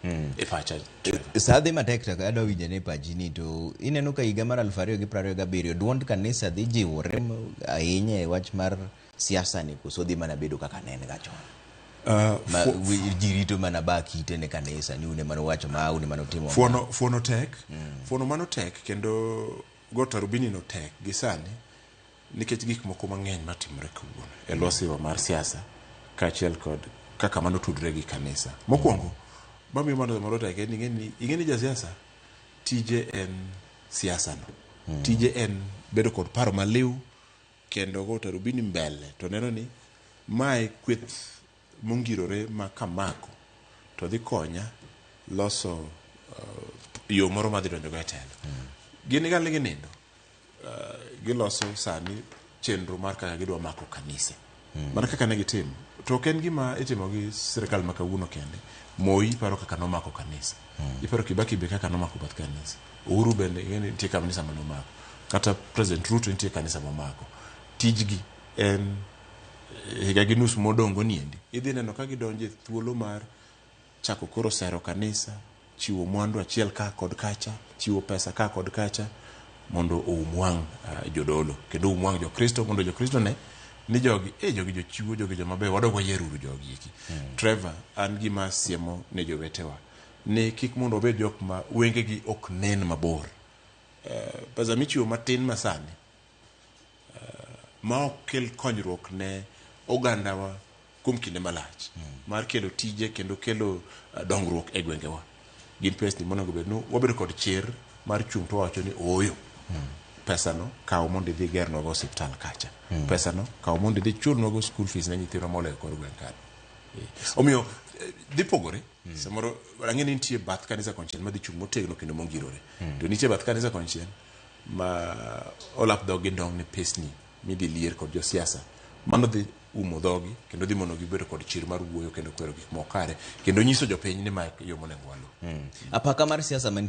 E pacha, Trevor. Sa dhi matek to adwa winjo ne pachi ni to ineno ka higa mar 2027 duond kanisa dhi jiwore ahinya e wach mar siasa ni koso dhi mana bedo kaka ne en ga chon? Ma ji rito mana ba kite ne kanisa ni une mane wacho ma une mane otimo ma. Fuono tek. Fuono mano tek kendo go tarubini no tek gi sani nikech gik moko mang'eny matimore kawuono e lwasiwa mar siasa kaachiel kod kaka mano tudre gi kanisa. Mokwongo, mamiyo mano samoro tek en ing'e ni jasiasa tije en siasa no. Tije en bedo kod paro maliw kendo go tarubini mbele to neno ni mae kweth mongirore ma kamako to dhi konya loso yo moro madhi donjogo e telo. Gin galni ginindo, giloso sani chenro mar kaka gidwa mako kanise. Mana kaka ne gitimo. To ok en gima itimo gi sirikal ma kawuono kende. Moi paro kaka nomako kanisa. Iparo Kibaki be kaka nomako bath kanisa. Uhuru bende ing'e ni nitie kanisa manomako. Kata President Ruto nitie kanisa momako. Tijgi en higa gi nus modongo niendi. Idhi neno ka gidonjo e thuolo mar chako koro sero kanisa, chiwo mwandu achiel ka kod kacha, chiwo pesa ka kod kacha mondo oum wang' jodolo kendo oum wang' jokristo mondo jokristo ne ni jogi jogi jochiwo, jogi joma beyo, wadog wayier uru jogi eki. Trevor, an gima siemo ne jowetewa ni kik mondo wabed jok ma wengegi ok nen mabor. Pesa michiwo matin masani ma ok kel konyruok ne ogandawa kuom kinde malach mar kelo tije kendo kelo dongruok e gwengewa gin pesni monego bed ni wabedo kod chir mar chung' to wawacho ni ooyo, pesano kaw mondo idhi igernwago osiptal kacha, pesano kaw mondo idhi chulnwago school fees ne nyithindwa molewo e kor gweng' kanyo. Omiyo dhi pogore. Samoro ang'e ni nitie bath kanisa konchiel madhi chung' motegno kendo mongirore, to nitie bath kanisa konchiel ma olap dhog gi ndong' ne pesni midhi lier kod josiasa. Mano dhi umo dhogi kendo dhi mono gi bedo kod chir mar wuoyo kendo kwero gik mok kare kendo nyiso jopiny ni mae yo monego waluw. Apaka mar siasa mantie.